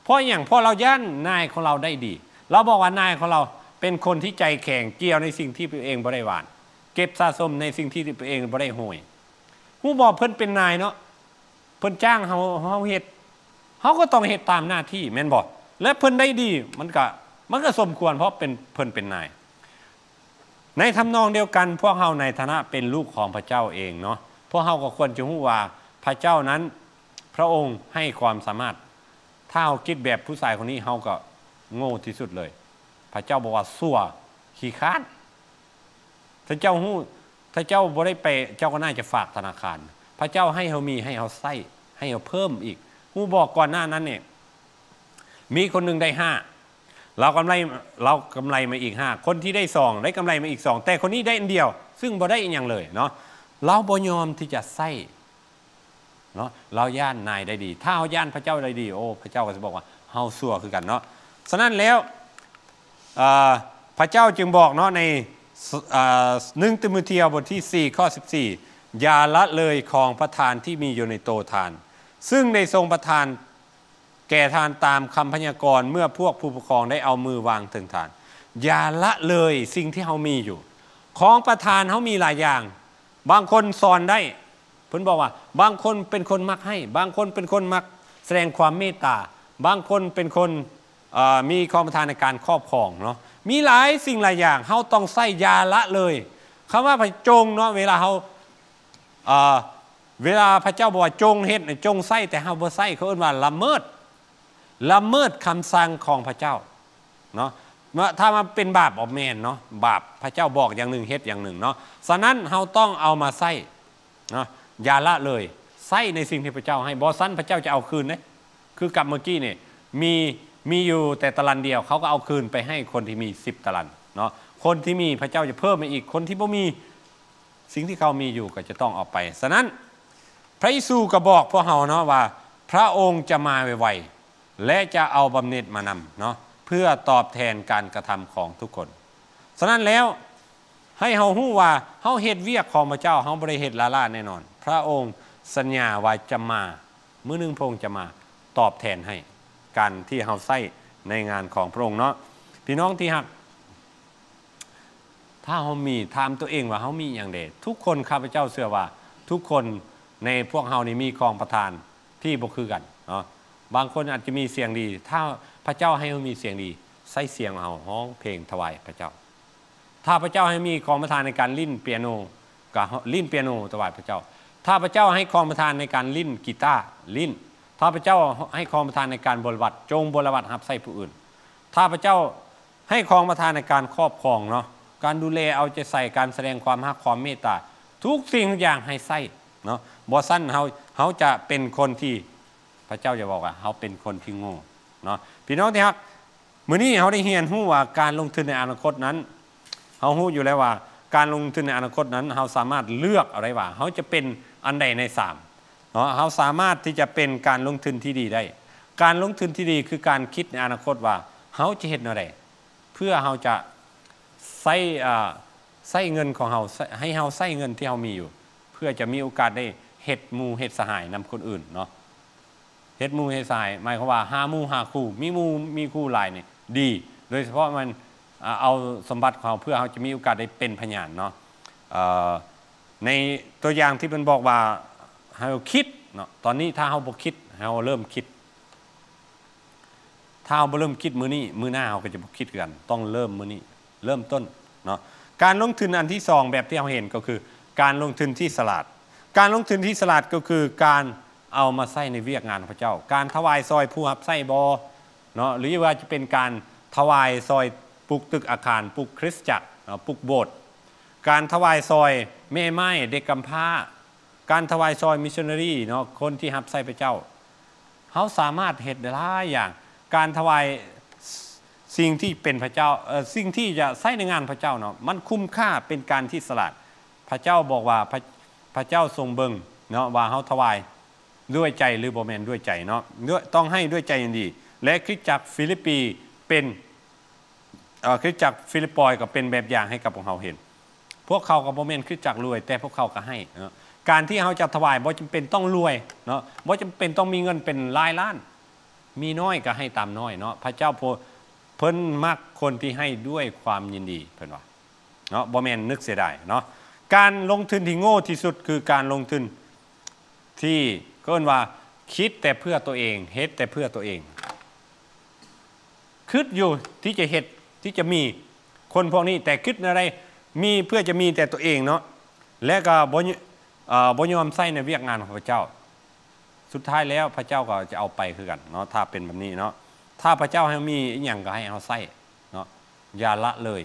ເພາະຫຍັງ? ເພາະລາວຢ້ານນາຍຂອງລາວໄດ້ດີ. ລາວບອກວ່ານາຍຂອງລາວເປັນຄົນທີ່ໃຈແຂງ ກ່ຽວໃນສິ່ງທີ່ຕົວເອງບໍ່ໄດ້ຫວ່ານ ເກັບສະສົມໃນສິ່ງທີ່ຕົວເອງບໍ່ໄດ້ໂຫຍ. ຮູ້ບໍ່? ເພິ່ນເປັນນາຍເນາະ ເພິ່ນຈ້າງເຮົາ ເຮົາເຮັດ ເຮົາກໍຕ້ອງເຮັດຕາມໜ້າທີ່ ແມ່ນບໍ່? ແລະ ເພິ່ນໄດ້ດີ ມັນກະ ມັນກະສົມຄວນ ເພາະເປັນ ເພິ່ນເປັນນາຍ. ໃນທຳນອງດຽວກັນ ພວກເຮົາໃນຖານະເປັນລູກຂອງພະເຈົ້າເອງເນາະ ພວກເຮົາກໍຄວນຈະຮູ້ວ່າພະເຈົ້ານັ້ນ ພະອົງໃຫ້ຄວາມສາມາດ. ຖ້າເຮົາຄິດແບບຜູ້ຊາຍຄົນນີ້ ເຮົາກໍໂງ່ທີ່ສຸດເລີຍ. ພະເຈົ້າບອກວ່າຊົ່ວ ຂີ້ຄ້ານ. ຖ້າເຈົ້າຮູ້ ຖ້າເຈົ້າບໍ່ໄດ້ໄປ ເຈົ້າກໍໜ້າຈະຝາກທະນາຄານ. ພະເຈົ້າໃຫ້ເຮົາມີ ໃຫ້ເຮົາໃຊ້ ໃຫ້ເຮົາເພີ່ມອີກ. ຮູ້ບໍ່? ກ່ອນໜ້ານັ້ນນີ້ ມີຄົນໜຶ່ງໄດ້ຫ້າ ລາວກຳໄລ ລາວກຳໄລມາອີກຫ້າ ຄົນທີ່ໄດ້ສອງ ໄດ້ກຳໄລມາອີກສອງ ແຕ່ຄົນນີ້ໄດ້ອັນດຽວ ຊຶ່ງບໍ່ໄດ້ອີ່ຫຍັງເລີຍເນາະ. ລາວບໍ່ຍອມທີ່ຈະໃຊ້ ເນາະ ລາວຢ້ານນາຍໄດ້ດີ. ຖ້າເຮົາຢ້ານພະເຈົ້າໄດ້ດີ ໂອ້ ພະເຈົ້າກໍຊິບອກວ່າເຮົາຊົ່ວຄືກັນເນາະ. ສະນັ້ນແລ້ວ ເອີ ພະເຈົ້າຈຶ່ງບອກເນາະ ໃນ ເອີ ໜຶ່ງຕີໂມທຽວ ບົດທີສີ່ ຂໍ້ສິບສີ່ ຢ່າລະເລີຍຂອງປະທານທີ່ມີຢູ່ໃນໂຕທ່ານ ຊຶ່ງໄດ້ຊົງປະທານແກ່ທ່ານຕາມຄຳພະຍາກອນ ເມື່ອພວກຜູ້ປົກຄອງໄດ້ເອົາມືວາງເທິງທ່ານ. ຢ່າລະເລີຍສິ່ງທີ່ເຮົາມີຢູ່. ຂອງປະທານເຮົາມີຫຼາຍຢ່າງ. ບາງຄົນສອນໄດ້ ເພິ່ນບອກວ່າ ບາງຄົນເປັນຄົນມັກໃຫ້ ບາງຄົນເປັນຄົນມັກສະແດງຄວາມເມດຕາ ບາງຄົນເປັນຄົນ ເອີ ມີຄວາມປະທານໃນການຄອບຄອງເນາະ. ມີຫຼາຍສິ່ງຫຼາຍຢ່າງ ເຮົາຕ້ອງໃຊ້ ຢ່າລະເລີຍ. ຄຳວ່າພະ ຈົ່ງເນາະ ເວລາເຮົາ ເອີ ເວລາພະເຈົ້າບອກວ່າ ຈົ່ງເຮັດ ຈົ່ງໃຊ້ ແຕ່ເຮົາບໍ່ໃຊ້ ເຂົາເອີ້ນວ່າລະເມີດ ລະເມີດຄຳສັ່ງຂອງພະເຈົ້າເນາະ. ເນາະ ຖ້າວ່າເປັນບາບ ບໍ່ແມ່ນເນາະ ບາບ ພະເຈົ້າບອກຢ່າງໜຶ່ງ ເຮັດຢ່າງໜຶ່ງເນາະ. ສະນັ້ນເຮົາຕ້ອງເອົາມາໃຊ້ເນາະ ຢ່າລະເລີຍ ໃຊ້ໃນສິ່ງທີ່ພະເຈົ້າໃຫ້ ບໍ່ຊັ້ນພະເຈົ້າຈະເອົາຄືນເດ້. ຄືກັບເມື່ອກີ້ນີ້ ມີ ມີຢູ່ແຕ່ຕະລັນດຽວ ເຂົາກໍເອົາຄືນໄປໃຫ້ຄົນທີ່ມີສິບຕະລັນເນາະ. ຄົນທີ່ມີ ພະເຈົ້າຈະເພີ່ມໃຫ້ອີກ ຄົນທີ່ບໍ່ມີ ສິ່ງທີ່ເຂົາມີຢູ່ກໍຈະຕ້ອງເອົາໄປ. ສະນັ້ນ ພະເຢຊູກໍບອກພວກເຮົາເນາະວ່າ ພະອົງຈະມາໄວໆ ແລະ ຈະເອົາບຳເໜັດມານຳເນາະ ເພື່ອຕອບແທນການກະທຳຂອງທຸກຄົນ. ສະນັ້ນແລ້ວ ໃຫ້ເຮົາຮູ້ວ່າເຮົາເຮັດວຽກຂອງພະເຈົ້າ ເຮົາບໍ່ໄດ້ເຮັດລ້າໆແນ່ນອນ. ພະອົງສັນຍາວ່າຈະມາ ມື້ໜຶ່ງພະອົງຈະມາຕອບແທນໃຫ້ ການທີ່ເຮົາໃຊ້ໃນງານຂອງພະອົງເນາະ. ພີ່ນ້ອງທີ່ຮັກ ຖ້າເຮົາມີ ຖາມຕົວເອງວ່າເຮົາມີຫຍັງແດ່? ທຸກຄົນ ຂ້າພະເຈົ້າເຊື່ອວ່າທຸກຄົນໃນພວກເຮົານີ້ມີຂອງປະທານ ທີ່ບໍ່ຄືກັນເນາະ. ບາງຄົນອາດຈະມີສຽງດີ, ຖ້າພະເຈົ້າໃຫ້ເຮົາມີສຽງດີ, ໃຊ້ສຽງເຮົາຮ້ອງເພງຖວາຍພະເຈົ້າ. ຖ້າພະເຈົ້າໃຫ້ມີຂອງປະທານໃນການຫຼິ້ນເປຍໂນ, ກໍຫຼິ້ນເປຍໂນຖວາຍພະເຈົ້າ. ຖ້າພະເຈົ້າໃຫ້ຂອງປະທານໃນການຫຼິ້ນກີຕາ, ຫຼິ້ນ. ຖ້າພະເຈົ້າໃຫ້ຂອງປະທານໃນການບົວລະບັດ, ຈົ່ງບົວລະບັດຮັບໃຊ້ຜູ້ອື່ນ. ຖ້າພະເຈົ້າໃຫ້ຂອງປະທານໃນການຄອບຄອງເນາະ, ການດູແລເອົາໃຈໃສ່, ການສະແດງຄວາມຮັກ, ຄວາມເມດຕາ, ທຸກສິ່ງທຸກຢ່າງໃຫ້ໃຊ້ເນາະ. ບໍ່ຊັ້ນເຮົາ, ເຮົາຈະເປັນຄົນທີ່ ພະເຈົ້າຈະບອກວ່າເຮົາເປັນຄົນທີ່ໂງ່ເນາະ. ພີ່ນ້ອງທີ່ຮັກ, ມື້ນີ້ເຮົາໄດ້ຮຽນຮູ້ວ່າການລົງທຶນໃນອະນາຄົດນັ້ນ, ເຮົາຮູ້ຢູ່ແລ້ວວ່າການລົງທຶນໃນອະນາຄົດນັ້ນ ເຮົາສາມາດເລືອກເອົາໄດ້ວ່າເຮົາຈະເປັນອັນໃດໃນສາມເນາະ. ເຮົາສາມາດທີ່ຈະເປັນການລົງທຶນທີ່ດີໄດ້. ການລົງທຶນທີ່ດີຄືການຄິດໃນອະນາຄົດວ່າເຮົາຈະເຮັດແນວໃດ ເພື່ອເຮົາຈະໃຊ້, ເອີ, ໃຊ້ເງິນຂອງເຮົາ, ໃຊ້, ໃຫ້ເຮົາໃຊ້ເງິນທີ່ເຮົາມີຢູ່ ເພື່ອຈະມີໂອກາດໄດ້ເຮັດໝູ່ເຮັດສະຫາຍນຳຄົນອື່ນເນາະ. ເຮັດໝູ່ເຮັດສະຫາຍ ໝາຍຄວາມວ່າຫາໝູ່ຫາຄູ່, ມີໝູ່ມີຄູ່ຫຼາຍນີ້ດີ, ໂດຍສະເພາະມັນ, ອາ, ເອົາສົມບັດຂອງເຮົາ ເພື່ອເຮົາຈະມີໂອກາດໄດ້ເປັນພະຍານເນາະ. ເອີ, ໃນຕົວຢ່າງທີ່ເພິ່ນບອກວ່າໃຫ້ເຮົາຄິດເນາະ, ຕອນນີ້ຖ້າເຮົາບໍ່ຄິດ, ໃຫ້ເຮົາເລີ່ມຄິດ. ຖ້າເຮົາບໍ່ເລີ່ມຄິດມື້ນີ້, ມື້ໜ້າເຮົາກໍຈະບໍ່ຄິດຄືກັນ. ຕ້ອງເລີ່ມມື້ນີ້, ເລີ່ມຕົ້ນເນາະ. ການລົງທຶນອັນທີສອງແບບທີ່ເຮົາເຫັນກໍຄືການລົງທຶນທີ່ສະຫຼາດ. ການລົງທຶນທີ່ສະຫຼາດກໍຄືການເອົາມາໃຊ້ໃນວຽກງານຂອງພະເຈົ້າ, ການຖວາຍຊ່ອຍຜູ້ຮັບໃຊ້ບໍເນາະ, ຫຼືວ່າຈະເປັນການຖວາຍຊ່ອຍປຸກຕຶກອາຄານ, ປຸກຄຣິສຕະຈັກເນາະ, ປຸກໂບດ, ການຖວາຍຊ່ອຍແມ່ໝ້າຍ, ເດັກກຳພ້າ, ການຖວາຍຊ່ອຍມິດຊິນນາຣີເນາະ, ຄົນທີ່ຮັບໃຊ້ພະເຈົ້າ. ເຮົາສາມາດເຮັດໄດ້ຫຼາຍຢ່າງ. ການຖວາຍສິ່ງທີ່ເປັນພະເຈົ້າ, ເອີ, ສິ່ງທີ່ຈະໃຊ້ໃນງານພະເຈົ້າເນາະ, ມັນຄຸ້ມຄ່າ, ເປັນການທີ່ສະຫຼາດ. ພະເຈົ້າບອກວ່າ ພະ, ພະເຈົ້າຊົງເບິ່ງເນາະ ວ່າເຮົາຖວາຍດ້ວຍໃຈ ຫຼື ບໍ່ແມ່ນດ້ວຍໃຈເນາະ, ດ້ວຍ, ຕ້ອງໃຫ້ດ້ວຍໃຈຍິນດີ. ແລະ ຄຣິສຕະຈັກຟີລິບປີເປັນ ເອີ ຄຣິສຕະຈັກຟີລິບປອຍກໍເປັນແບບຢ່າງໃຫ້ກັບພວກເຮົາເຫັນ. ພວກເຂົາກໍບໍ່ແມ່ນຄຣິສຕະຈັກລວຍ, ແຕ່ພວກເຂົາກໍໃຫ້ເນາະ. ການທີ່ເຮົາຈະຖວາຍບໍ່ຈຳເປັນຕ້ອງລວຍເນາະ, ບໍ່ຈຳເປັນຕ້ອງມີເງິນເປັນຫຼາຍລ້ານ, ມີນ້ອຍກໍໃຫ້ຕາມນ້ອຍເນາະ. ພະເຈົ້າ ເພິ່ນ, ເພິ່ນມັກຄົນທີ່ໃຫ້ດ້ວຍຄວາມຍິນດີ, ເພິ່ນວ່າເນາະ, ບໍ່ແມ່ນນຶກເສຍດາຍເນາະ. ການລົງທຶນທີ່ໂງ່ທີ່ສຸດຄືການລົງທຶນທີ່ເອີ້ນວ່າຄິດແຕ່ເພື່ອຕົວເອງ, ເຮັດແຕ່ເພື່ອຕົວເອງ. ຄິດຢູ່ທີ່ຈະເຮັດ, ທີ່ຈະມີ, ຄົນພວກນີ້ ແຕ່ຄິດແນວໃດ ມີເພື່ອຈະມີແຕ່ຕົວເອງເນາະ ແລະ ກໍບໍ່, ເອີ, ບໍ່ຍອມໃຊ້ໃນວຽກງານຂອງພະເຈົ້າ. ສຸດທ້າຍແລ້ວພະເຈົ້າກໍຈະເອົາໄປຄືກັນເນາະ ຖ້າເປັນແບບນີ້ເນາະ. ຖ້າພະເຈົ້າໃຫ້ເຮົາມີອີ່ຫຍັງກໍໃຫ້ເຮົາໃຊ້ເນາະ, ຢ່າລະເລີຍ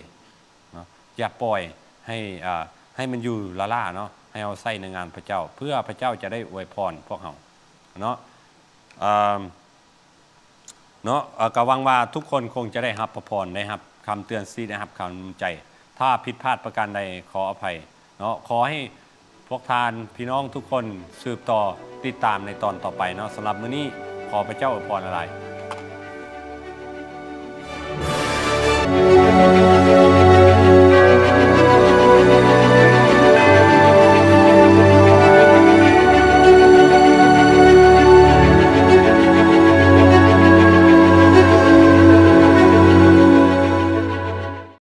ເນາະ, ຢ່າປ່ອຍໃຫ້, ເອີ, ໃຫ້ມັນຢູ່ລ້າໆເນາະ, ໃຫ້ເຮົາໃຊ້ໃນງານພະເຈົ້າ ເພື່ອພະເຈົ້າຈະໄດ້ອວຍພອນພວກເຮົາເນາະ. ເອີ, ເນາະ, ເອີ, ກໍຫວັງວ່າທຸກຄົນຄົງຈະໄດ້ຮັບພະພອນ, ໄດ້ຮັບຄຳເຕືອນສະຕິ, ໄດ້ຮັບຄຳນຳໃຈ. ຖ້າຜິດພາດປະການໃດຂໍອະໄພເນາະ. ຂໍໃຫ້ພວກທ່ານພີ່ນ້ອງທຸກຄົນສືບຕໍ່ຕິດຕາມໃນຕອນຕໍ່ໄປເນາະ. ສຳລັບມື້ນີ້ຂໍພະເຈົ້າອວຍພອນຫຼາຍໆ.